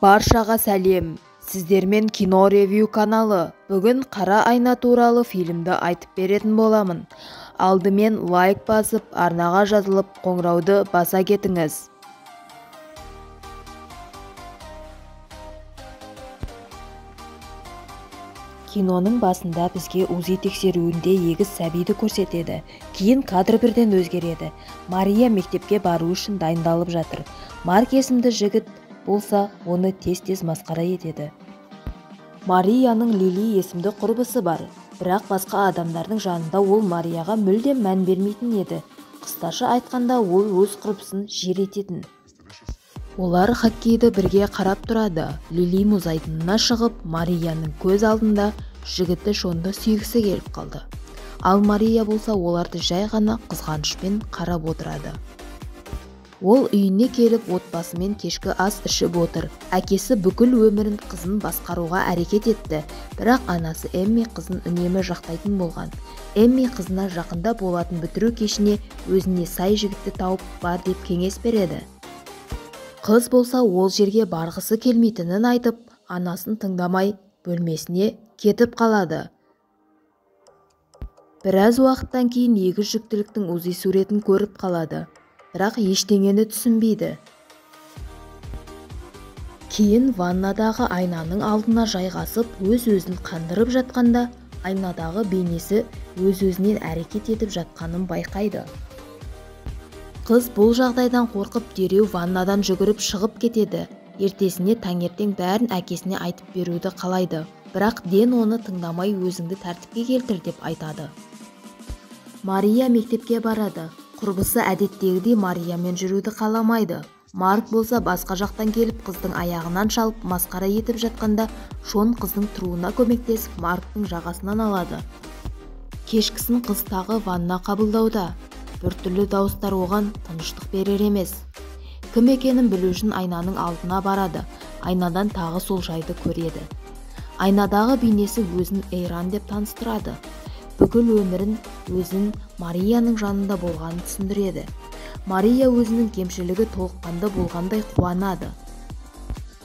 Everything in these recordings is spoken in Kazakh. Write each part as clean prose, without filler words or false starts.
Баршаға сәлем! Сіздермен Кино Ревью каналы. Бүгін Қара айна туралы фильмді айтып беретін боламын. Алдымен лайк басып, арнаға жазылып, қоңырауды баса кетіңіз. Киноның басында бізге УЗИ тексеруінде егіз сәбиді көрсетеді. Кейін кадр бірден өзгереді. Мария мектепке бару үшін дайындалып жатыр. Марк есімді жігіт болса, оны тез-тез масқара етеді. Марияның Лили есімді құрбысы бар. Бірақ басқа адамдардың жанында ол Марияға мүлдем мән бермейтін еді. Қысқаша айтқанда, ол өз құрбысын жер ететін. Олар хоккейді бірге қарап тұрады. Лили мұз айдынына шығып, Марияның көз алдында жігіті Шонды сүйгісі келіп қалды. Ал Мария болса, оларды жай ғана қызғанышпен қарап отырады. Ол үйіне келіп, отбасымен кешкі ас ішіп отыр. Әкесі бүкіл өмірін қызын басқаруға әрекет етті. Бірақ анасы Эмми қызын үнемі жақтайтын болған. Эмми қызына жақында болатын бітіру кешіне өзіне сай жігітті тауып бар деп кеңес береді. Қыз болса, ол жерге барғысы келмейтінін айтып, анасын тыңдамай бөлмесіне кетіп қалады. Біраз уақыттан кейін егіз жүктіліктің УЗИ суретін көріп қалады. Бірақ ештеңені түсінбейді. Кейін ваннадағы айнаның алдына жайғасып, өз-өзін қандырып жатқанда, айнадағы бейнесі өз-өзінен әрекет етіп жатқанын байқайды. Қыз бұл жағдайдан қорқып, дереу ваннадан жүгіріп шығып кетеді. Ертесіне таңертең бәрін әкесіне айтып беруді қалайды. Бірақ Ден оны тыңдамай, өзіңді тәртіпке келтір деп айтады. Мария мектепке барады. Құрбысы әдеттегідей Мариямен жүруді қаламайды. Марк болса басқа жақтан келіп, қыздың аяғынан шалып, масқара етіп жатқанда, Шон қыздың тұруына көмектесіп, Марктың жағасынан алады. Кешкісін қыз тағы ванна қабылдауда. Біртүрлі дауыстар оған тыныштық берер емес. Кім екенін білу үшін айнаның алдына барады. Айнадан тағы сол жайды көреді. Айнадағы бейнесі өзін Эйран деп таныстырады. Бүкіл өмірін өзін Марияның жанында болғанын түсіндіреді. Мария өзінің кемшілігі толыққанды болғандай қуанады.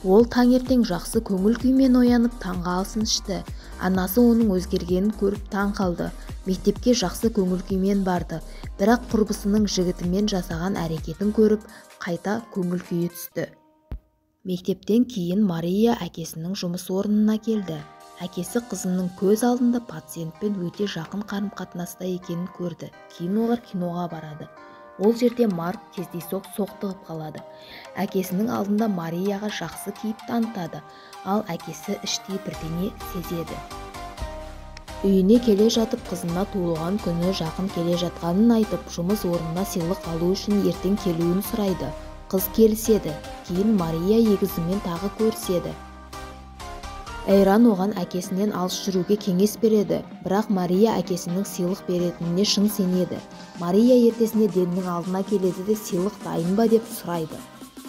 Ол таңертең жақсы көңіл күймен оянып, таңғы асын ішті. Анасы оның өзгергенін көріп таң қалды. Мектепке жақсы көңіл күймен барды. Бірақ құрбысының жігітімен жасаған әрекетін көріп, қайта көңіл күйі түсті. Мектептен кейін Мария әкесінің жұмыс орнына келді. Әкесі қызының көз алдында пациентпен өте жақын қарым-қатынаста екенін көрді. Кейін олар киноға барады. Ол жерде Марк кездейсоқ соқтығып қалады. Әкесінің алдында Марияға жақсы кейіп танытады, ал әкесі іштей бірдеңе сезеді. Үйіне келе жатып, қызына туылған күні жақын келе жатқанын айтып, жұмыс орнына сыйлық алу үшін ертең келуін сұрайды. Қыз келіседі. Кейін Мария егізімен тағы көріседі. Эйран оған әкесінен алыс жүруге кеңес береді, бірақ Мария әкесінің сыйлық беретініне шын сенеді. Мария ертесіне Деннің алдына келеді де сыйлық дайын ба деп сұрайды.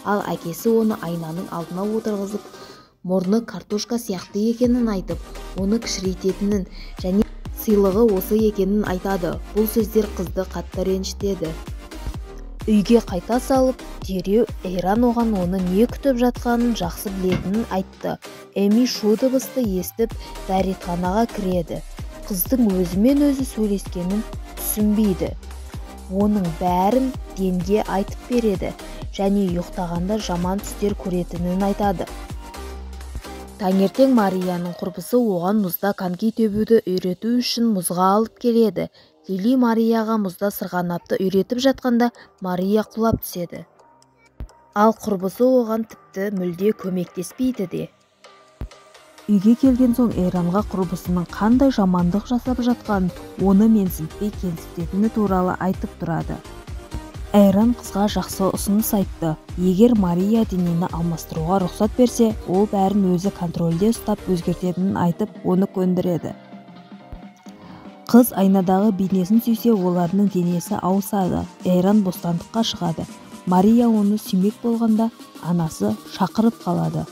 Ал әкесі оны айнаның алдына отырғызып, мұрны картошка сияқты екенін айтып, оны кішірейтетінін және сыйлығы осы екенін айтады. Бұл сөздер қызды қатты ренжітеді. Үйге қайта салып, дереу Эйран оған оны не күтіп жатқанын жақсы білетінін айтты. Эми шу дыбысты естіп, дәретханаға кіреді. Қыздың өзімен өзі сөйлескенін түсінбейді. Оның бәрін Денге айтып береді және ұйықтағанда жаман түстер көретінін айтады. Таңертең Марияның құрбысы оған мұзда коньки тебуді үйрету үшін мұзға алып келеді. Лили Марияға мұзда сырғанапты үйретіп жатқанда, Мария құлап түседі. Ал құрбысы оған тіпті мүлде көмектеспейді де. Үйге келген соң Эйранға құрбысының қандай жамандық жасап жатқанын, оны менсінбей кемсітетіні туралы айтып тұрады. Эйран қызға жақсы ұсыныс айтты. Егер Мария денені алмастыруға рұқсат берсе, ол бәрін өзі контрольде ұстап өзгертетінін айтып, оны көндіреді. Қыз айнадағы бейнесін сүйсе, олардың денесі ауысады. Эйран бостандыққа шығады. Мария оны сүймек болғанда, анасы шақырып қалады.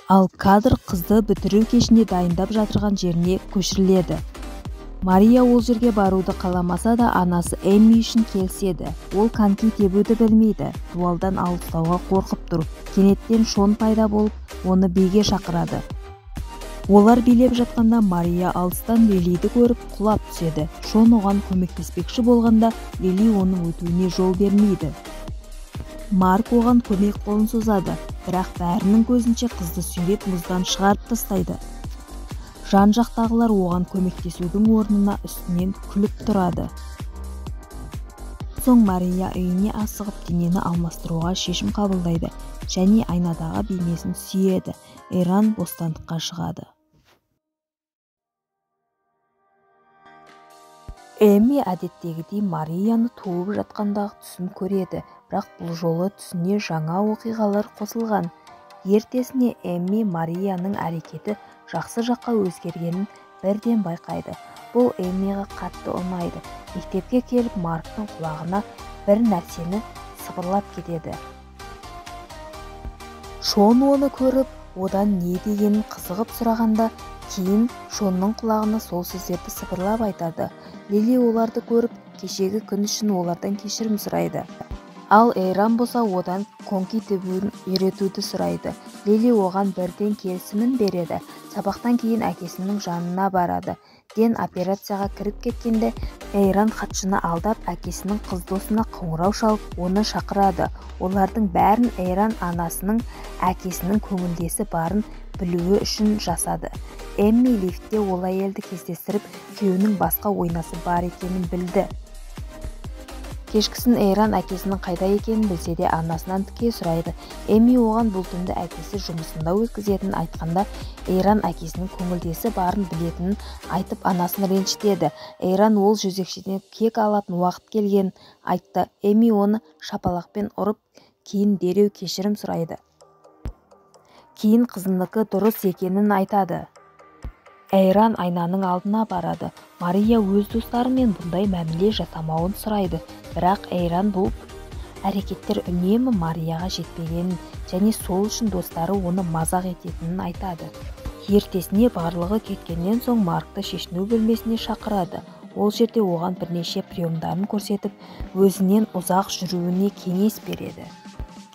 Ал кадр қызды бітіру кешіне дайындап жатырған жеріне көшіріледі. Мария ол жерге баруды қаламаса да анасы Эмми үшін келіседі. Ол коньки тебуді білмейді, дуалдан алыстауға қорқып тұр. Кенеттен Шон пайда болып, оны биге шақырады. Олар билеп жатқанда Мария алыстан Лилиді көріп құлап түседі. Шон оған көмектеспекші болғанда Лили оның өтуіне жол бермейді. Марк оған көмек қолын созады, бірақ бәрінің көзінше қызды сүйреп мұздан шығарып тастайды. Жан-жақтағылар оған көмектесудің орнына үстінен күліп тұрады. Соң Мария үйіне асығып денені алмастыруға шешім қабылдайды және айнадағы бейнесін сүйеді. Эйран бостандыққа шығады. Эмми әдеттегідей Марияны туып жатқандағы түсін көреді, бірақ бұл жолы түсіне жаңа оқиғалар қосылған. Ертесіне Эмми Марияның әрекеті жақсы жаққа өзгергенін бірден байқайды. Бұл Эммиға қатты ұнайды. Мектепке келіп Марктың құлағына бір нәрсені сыбырлап кетеді. Шон оны көріп, одан не дегенін қызығып сұрағанда, кейін Шонның құлағына сол сөздерді сыбырлап айтады. Лили оларды көріп, кешегі күн үшін олардан кешірім сұрайды. Ал Эйран болса одан коньки тебуін үйретуді сұрайды. Лили оған бірден келісімін береді. Сабақтан кейін әкесінің жанына барады. Ден операцияға кіріп кеткенде Эйран хатшыны алдап, әкесінің қыз досына қоңырау шалып, оны шақырады. Олардың бәрін Эйран анасының әкесінің көңілдесі барын білуі үшін жасады. Эмми лифтте ол әйелді кездестіріп, күйеуінің басқа ойнасы бар екенін білді. Кешкісін Эйран әкесінің қайда екенін білсе де анасынан тіке сұрайды. Эмми оған бұл түнді әкесі жұмысында өткізетінін айтқанда, Эйран әкесінің көңілдесі барын білетінін айтып анасын ренжітеді. Эйран ол жезөкшеден кек алатын уақыт келгенін айтты. Эмми оны шапалақпен ұрып, кейін дереу кешірім сұрайды. Кейін қызыныкі дұрыс екенін айтады. Эйран айнаның алдына барады. Мария өз достарымен бұндай мәміле жасамауын сұрайды. Бірақ Эйран бұл әрекеттер үнемі Марияға жетпегенін және сол үшін достары оны мазақ ететінін айтады. Ертесіне барлығы кеткеннен соң Маркты шешіну бөлмесіне шақырады. Ол жерде оған бірнеше приемдарын көрсетіп, өзінен ұзақ жүруіне кеңес береді.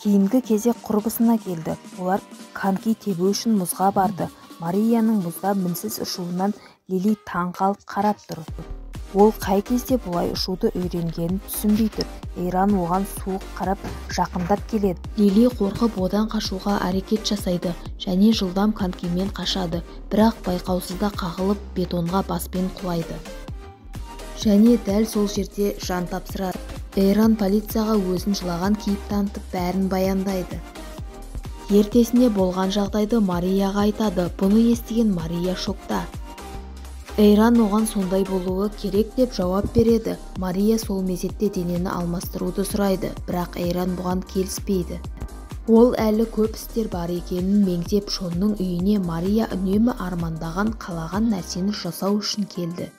Кейінгі кезек құрбысына келді. Олар коньки тебу үшін мұзға барды. Марияның мұзда мінсіз ұшуынан Лили таң қалып қарап тұр. Ол қай кезде бұлай ұшуды үйренгенін түсінбей тұр. Эйран оған суық қарап жақындап келеді. Лили қорқып одан қашуға әрекет жасайды және жылдам конькимен қашады, бірақ байқаусызда қағылып бетонға баспен құлайды. Және дәл сол жерде жан тапсырады. Эйран полицияға өзін жылаған кейіп танытып бәрін баяндайды. Ертесіне болған жағдайды Марияға айтады. Бұны естіген Мария шокта. Эйран оған сондай болуы керек деп жауап береді. Мария сол мезетте денені алмастыруды сұрайды, бірақ Эйран бұған келіспейді. Ол әлі көп істер бар екенін меңзеп, Шонның үйіне Мария үнемі армандаған, қалаған нәрсені жасау үшін келді.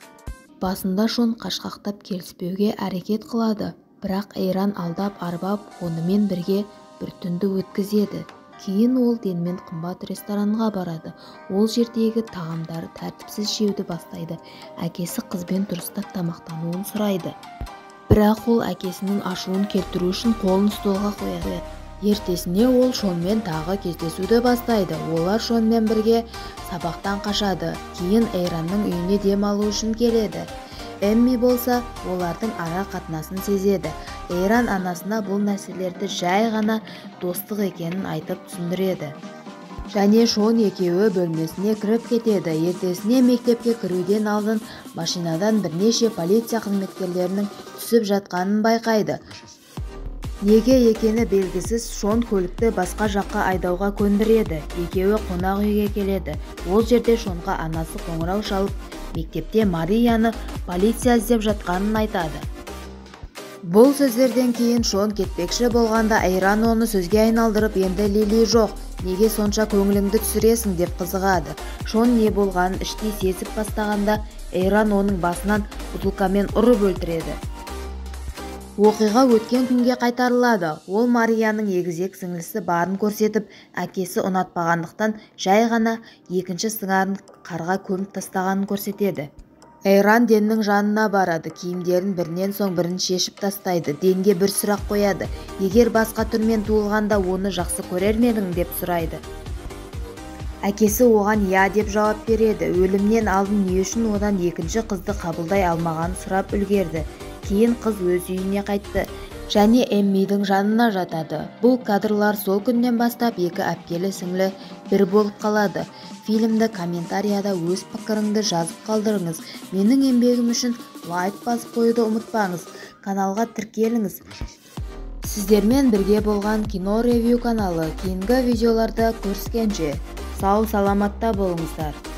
Басында Шон қашқақтап келіспеуге әрекет қылады, бірақ Эйран алдап арбап онымен бірге бір түнді өткізеді. Кейін ол Денмен қымбат ресторанға барады. Ол жердегі тағамдары тәртіпсіз жеуді бастайды. Әкесі қызбен дұрыстап тамақтануын сұрайды. Бірақ ол әкесінің ашуын келтіру үшін қолын столға қояды. Ертесіне ол Шонмен тағы кездесуді бастайды. Олар Шонмен бірге сабақтан қашады. Кейін Эйранның үйіне дем алу үшін келеді. Эмми болса, олардың ара қатынасын сезеді. Эйран анасына бұл нәрселерді жай ғана достық екенін айтып түсіндіреді. Және Шон екеуі бөлмесіне кіріп кетеді. Ертесіне мектепке кіруден алдын машинадан бірнеше полиция қызметкерлерінің түсіп жатқанын байқайды. Неге екені белгісіз, Шон көлікті басқа жаққа айдауға көндіреді. Екеуі қонақ үйге келеді. Ол жерде Шонға анасы қоңырау шалып, мектепте Марияны полиция іздеп жатқанын айтады. Бұл сөздерден кейін Шон кетпекші болғанда Эйран оны сөзге айналдырып, енді Лили жоқ, неге сонша көңіліңді түсіресің деп қызығады. Шон не болғанын іштей сезіп бастағанда Эйран оның басынан бутылкамен ұрып өлтіреді. Оқиға өткен күнге қайтарылады. Ол Марияның егізек сіңлісі барын көрсетіп, әкесі ұнатпағандықтан жай ғана екінші сыңарын қарға көміп тастағанын көрсетеді. Эйран Деннің жанына барады, киімдерін бірінен соң бірін шешіп тастайды. Денге бір сұрақ қояды. Егер басқа түрмен туылғанда оны жақсы көрер ме едің деп сұрайды. Әкесі оған «я» деп жауап береді. Өлімнен алдын не үшін одан екінші қызды қабылдай алмағанын сұрап үлгерді. Кейін қыз өз үйіне қайтты және Эммидің жанына жатады. Бұл кадрлар сол күннен бастап екі әпкелі-сіңлі бір болып қалады. Фильмді комментарияда өз пікіріңді жазып қалдырыңыз. Менің еңбегім үшін лайк басып қоюды ұмытпаңыз. Каналға тіркеліңіз. Сіздермен бірге болған Кино Ревью каналы. Кейінгі видеоларда көріскенше сау саламатта болыңыздар.